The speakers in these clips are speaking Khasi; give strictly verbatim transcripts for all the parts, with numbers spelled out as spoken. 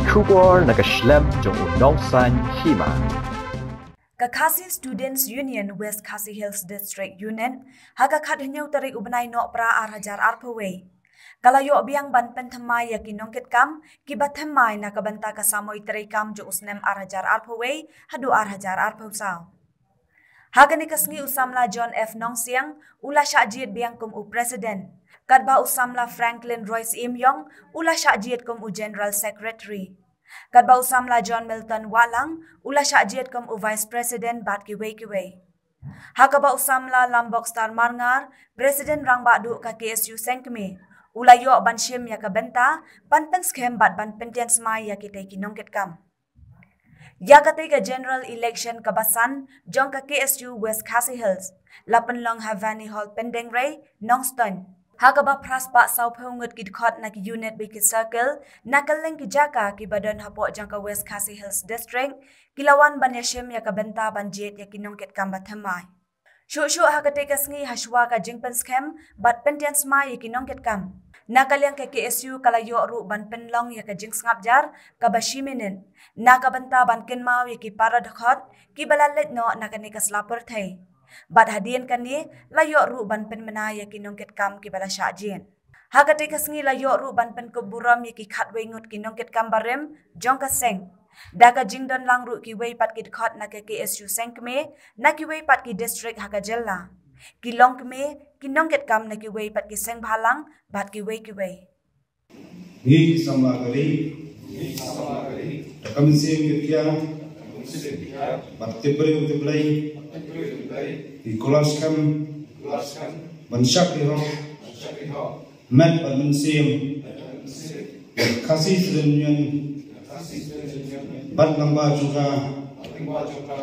Khubor na ka shlem jong u nongsan hima. Ka Khasi Students Union West Khasi Hills District Unit, ha ka khathynñiew tarik u bnai Nohprah ar hajar arphew wei, ka la ïoh biang ban pynthymmai ïa ki nongkitkam kiba thymmai na ka bynta ka samoi treikam jong u snem ar hajar arphew wei haduh ar hajar arphew saw. Ha kane ka sngi u samla John F Nongsiang u la shah jied biang kum u president, katba u samla Franklin Roy Syiem Yong u la shah jied kum u general secretary, katba u samla John Milton Wahlang u la shah jied kum u vice president bad kiwei kiwei. Ha kaba u samla Lambok Star Marngar, president rangbah duh ka K S U Sengkmie, u la ïoh ban shim ïa ka bynta ban pynskhem bad ban pynthian smai ïa kitei ki nongkitkam. Ïa katei ka general election kaba san jong ka K S U West Khasi Hills la pynlong ha Vani Hall Pyndengrei, Nongstoiñ, ha kaba phra spah sawphew ngut ki dkhot na ki unit bad ki circle na kylleng ki jaka kiba don hapoh jong ka West Khasi Hills District ki la wan ban ïashim ïa ka bynta ban jied ïa ki nongkitkam ba thymmai. Shuh shuh ha katei ka sngi, ha shuwa ka jingpynskhem bad pynthian smai ïa ki nongkitkam, na ka liang ka K S U ka la ïoh ruh ban pynlong ïa ka jingsngap jar kaba shi minit na ka bynta ban kynmaw ïa ki para dkhot kiba la leit noh na kane ka sla pyrthei. Bad hadien kane la ïoh ruh ban pynbna ïa ki nongkitkam kiba la shah jied. Ha katei ka sngi la ïoh ruh ban pynkup burom ïa ki khatwei ngut ki nongkitkam barim jong ka seng, da ka jingdon lang ruh kiwei pat ki dkhot na ka K S U Sengkmie na kiwei pat ki district ha ka jylla, ki longkmie, ki nongkitkam na kiwei pat ki sengbhalang bad kiwei kiwei. Ngi ki samla ka ri, ngi ki samla ka ri, da ka mynsiem ka kiar, da ka mynsiem ka kiar, bad tip briew tip Blei, bad tip briew tip Blei, ngi kular skhem, kular skhem, ban shakri hok, ban shakri hok, met bad mynsiem, met bad mynsiem, ïa ka Khasi Student Union, ïa ka Khasi Student Union, bad lyngba jong ka, bad lyngba jong ka,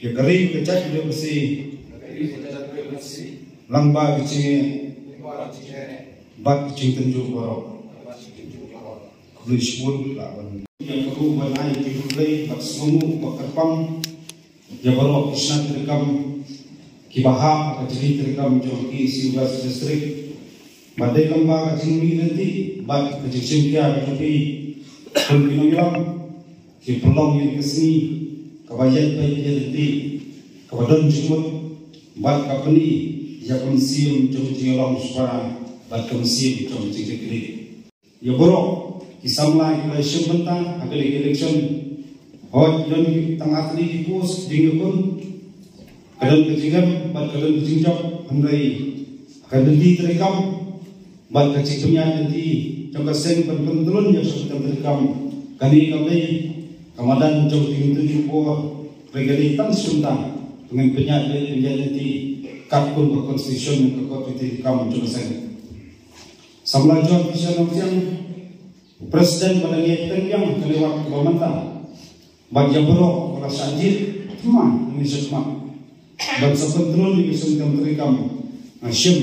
ïa ka ri ka jaitbynriew Khasi, ïa ka ri ka jaitbynriew Khasi, lyngba ka jingeh, lyngba ka jingeh, bad ka jingtynjuh baroh. Khublei shibun, la ban ïa ka ruh ban ai ki khublei bad sngewnguh bad kyrpang ïa baroh ki shnat treikam kiba hap ha ka jingïatrei kam jong ka K S U West District. Bad dei lyngba ka jingmih lynti bad ka jingshim khia ka jong phi, kum ki nongïalam, ki pynlong ïa ka sngi kaba ïaid beit ïaid lynti, kaba don jingmut bad ka pyni ïa ka mynsiem jong ka jingïalong shipara bad ka mynsiem jong ka jingkitkhlieh. Ïa baroh ki samla kiba la shim bynta ha kane ka election, hooid don tang artylli ki post jingïakhun, ka don ka jingem bad ka don ka jingjop, hynrei ka lynti treikam bad ka jingpynïaid lynti jong ka seng ban pyntlun ïa ka seng treikam, kane kam dei ka madan jong ka jingtynjuh bor, hynrei ka dei tang shi bynta ban ngin pynïaid lynti katkum ka constitution, ka kot treikam jong ka seng. Samla John Fisher Nongsiang, u president ba la ngi pynbiang ka lewat kaba mynta. Bad ïa baroh ba la shah jied, thymmai, ngi shah ban sa pyntlun ïa ka seng treikam, nga shim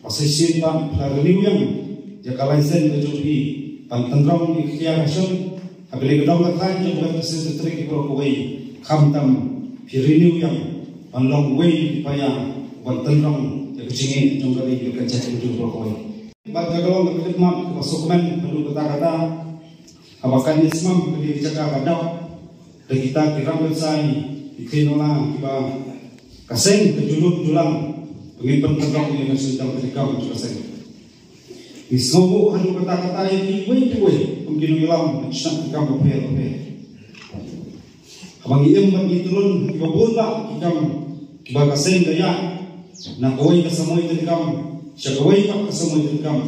ba sa shisien pat phi la renew ïa ka license ka jong phi ban tynrong ïa ka ktien ka shong ha kane ka dong ka thaiñ jong ka seng treikam baroh kawei, khamtam phi renew ïa ban long uwei na ki paia ban tynrong ïa ka jingeh jong ka ri ka jaitbynriew Khasi baroh kawei. Bad ka long ka khidmat kaba sukmen haduh katta katta, haba kan ïasmam ka dei ka jaka ba dap da kita ki rangbah, ki kynnoh lang kiba ka seng ka ju lut ju lang ban ngin pyntynrong ïa ka seng treikam jong ka seng. Ngi sngewnguh haduh katta katta ïa kiwei kiwei kum ki nongïalam na ki shnat treikam bapher bapher. Haba ngi im bad ngi tlun kiba bun bah ki kam kiba ka seng ka ïaid na kawei ka samoi treikam sha kawei pat ka samoi treikam.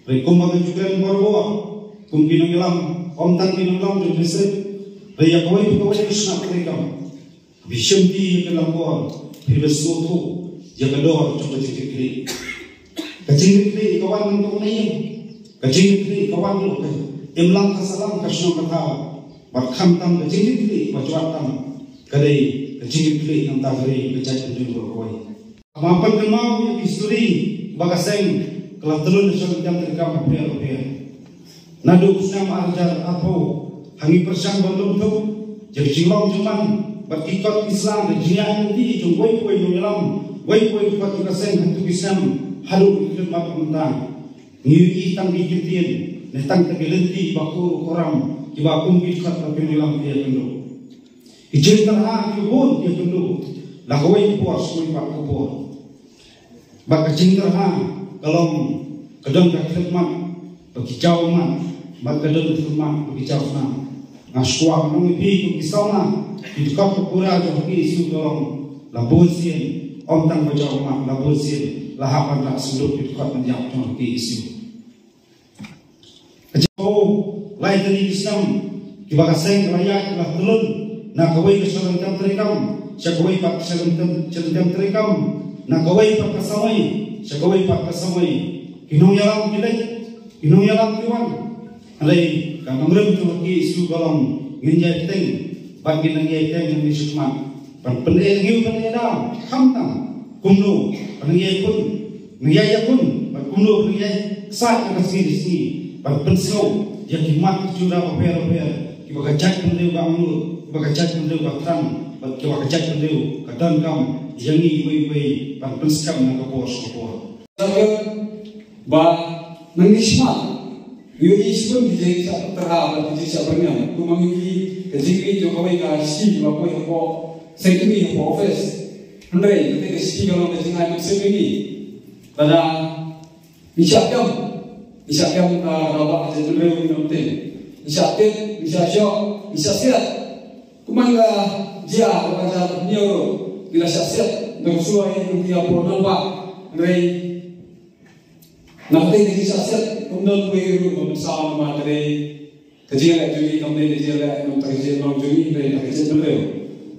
Hynrei kumba ngi ju kren baroh kum ki nongïalam, ym tang ki nongïalam jong ka seng, hynrei ïa kawei pa kawei ka shnat treikam, phi shim ki ïa ka lambor, phi ba sngewthuh ïa ka dor jong ka jingkitkhlieh. Ka jingkitkhlieh ka wan nangta na ïing, ka jingkitkhlieh ka wan ruh ka imlang ka sahlang, ka shnong ka thaw. Bad khamtam ka jingkitkhlieh ba jwat tam ka dei ka jingkitkhlieh nangta ka ri ka jaitbynriew baroh kawei. Nga pynkynmaw ïa ka histori ba ka seng ka la tlun sha ka jingtrei kam bapher bapher. Naduh u snem ar hajar arphew ha ngi pyrshang ban lum thup ïa ka jinglong jingman bad ki kot ki sla ka jingïaid lynti jong uwei pa uwei u nongïalam, uwei pa uwei u kot jong ka seng ha kito ki snem haduh ki khlieh mat mynta. Ngi ïohi tang ki kyntien Ne tang ka ki lynti ba kur kuram kiba kum ki dkhot ba pynlong ki ïakynduh. Ki jingtyrha ki bun ki ïakynduh la kawei ka por sha kawei pat ka por. Bad ka jingtyrha ka long ka don ka khyllipmat ba ki jaw mat bad ka don ka khyllipmat ba ki jaw snam. Nga sngewkwah nong ïa phi kum ki samla ki dkhot ka pura jong ka K S U ka long la bun sien, ym tang ba jaw mat, la bun sien la hap ban rah sngewduh ki dkhot ban ïap jong ka K S U. Ka jingpynpaw lai tylli ki snem kiba ka seng ka la ïaid ka la tlun na kawei ka shnong ryngkat treikam sha kawei pat ka shnong ryngkat treikam, na kawei pat ka samoi sha kawei pat ka samoi. Ki nongïalam ki leit, ki nongïalam ki wan. Hynrei ka nongrim jong ka K S U ka long ngin ïai bteng bad ngin nang ïai bteng nang ïai shikmat ban pyneh ngi ban ïai dam khamtam kumno ban nang ïai pun nang ïai ïakun bad kumno ban nang ïai ksai ka sngi ka sngi ban pynsngew ïa ki mat ki jura bapher bapher kiba ka jaitbynriew ka angnud, kiba ka jaitbynriew ka thrang bad kiba ka jaitbynriew ka donkam ïa ngi iwei iwei ban pynskhem na ka por sha ka por. Ba nang ïa shmat ïohi shibun ki jingshah tyrha bad ki jingshah byrngem. Kum ma ngi ki ka jingri jong kawei ka shi ba kawei hapoh seng kmie hapoh office. Hynrei kata ka shi ka long ka jingai mynsiem ïa ngi. Lada ngi shah kem, ngi shah kem ka rabah ka jaitbynriew ngi nongtei. Ngi shah tip, ngi shah shoh, ngi shah siat. Kumba ngi la jia, kumba jia hynñiew ruh ngi la shah siat. Ngi la shuwa ïa ngi ïa por nang ba. Hynrei na kata ka jingshah siat kum don wei ruh ba mynsaw namar ka dei ka jingïaleh jong ngi kam dei ka jingïaleh namar ka jingïaleh jong ngi hynrei na ka jingïaleh.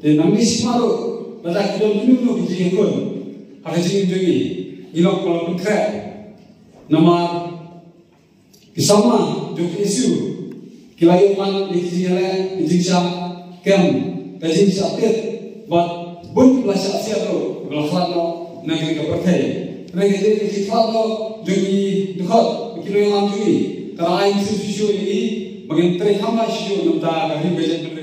Te nang ngi sngewthuh ruh lada ki don kino kino ki jingïakhun ha ka jingim jong ngi, ngi long ba la pynkhreh. Namar ki samla jong ka K S U ki la ïoh man ïa ki jingïaleh, ki jingshah kem, ka jingshah tied bad bun ki ba la shah siat ruh ba la khlad noh na ka ri ka pyrthei. Hynrei ka jingkhlad noh jong ki dkhot ki nongïalam jong ngi ka la ai mynsiem shisha ïa ngi ba ngin trei kham bha shisha na ka bynta ka ri ka jaitbynriew.